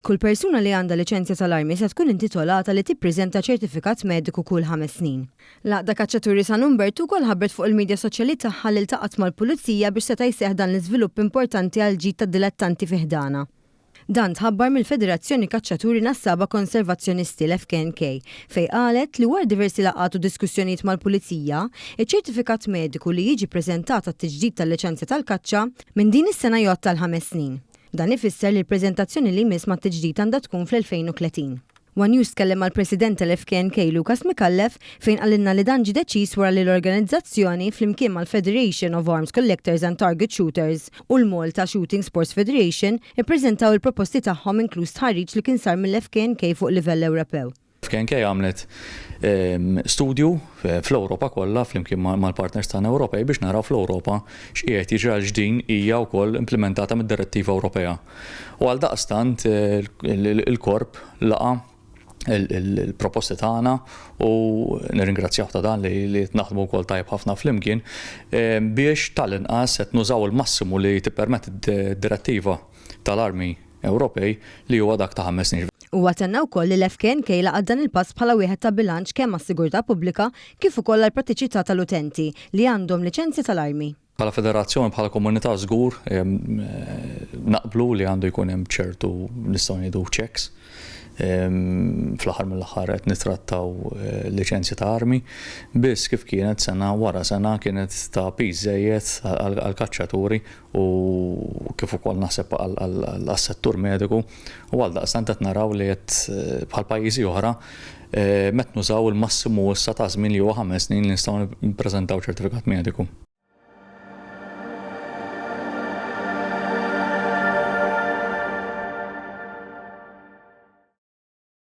Kull persuna li għandha liċenzja tal-armi se tkun intitolata li tippreżenta ċertifikat mediku kull 5 snin. L-Għaqda Kaċċaturi San Umbertu wkoll ħabbret fuq il-midja soċjali tagħha li ltaqgħet mal-pulizija biex seta' jseħħ dan l-iżvilupp importanti għal ġid tad-dilettanti fi ħdanha. Dan tħabbar mill-Federazzjoni Kaċċaturi Nassaba Konservazzjonisti, l-FKNK, fejn qalet li wara diversi laqgħat u diskussjonijiet mal-pulizija, iċ-ċertifikat mediku li jiġi preżentat għat-tiġdid tal-liċenzja tal-kaċċa minn din is-sena jgħodd għal 5 snin. Dan ifisser li l-preżentazzjoni li jmiss mat-tiġdid għandha tkun fl-2030. One News tkellem mal-President tal-FKNK Lucas Micallef, fejn qalilna li dan ġie deċiż wara li l-organizzazzjoni flimkien mal-Federation of Arms Collectors and Target Shooters u l-Malta Shooting Sports Federation ippreżentaw il-proposti tagħhom, inkluż stħarriġ li kien sar mill-FKNK fuq livell Ewropew. FKNK għamlet studju fl-Ewropa kollha flimkien mal-partners tagħna Ewropej biex naraw fl-Ewropa x'qiegħed jiġri, għal din hija wkoll implementata mid-direttiva Ewropea. U għal daqstant il-korp laqa il-proposti tagħna u nirringrazzjaw ta' dan li naħdmu wkoll tajjeb ħafna flimkien biex tal-inqas qed nużaw il-massimu li tippermetti d-direttiva tal-armi Ewropej, li huwa dak ta' 5 snin. Huwa tenna wkoll li l-FKNK laqat dan il-pass bħala wieħed ta' bilanċ kemm għas-sigurtà pubblika kif ukoll għall-prattiċità tal-utenti li għandhom liċenzja tal-armi. Bħala federazzjoni, bħala komunità, żgur naqblu li għandu jkun hemm ċertu, nistgħu ngħidu, checks. Fl-aħħar mill-aħħar qed nitrattaw liċenzji ta' armi, biss kif kienet sena wara sena kienet ta' piż żejjed għall-kaċċaturi u kif ukoll naħseb għas-settur mediku, u għal daqstant qed naraw li qed bħal pajjiżi oħra met nużaw il-massimu issa ta' żmien li huwa 5 snin li nistgħu nippreżentaw ċertifikat mediku.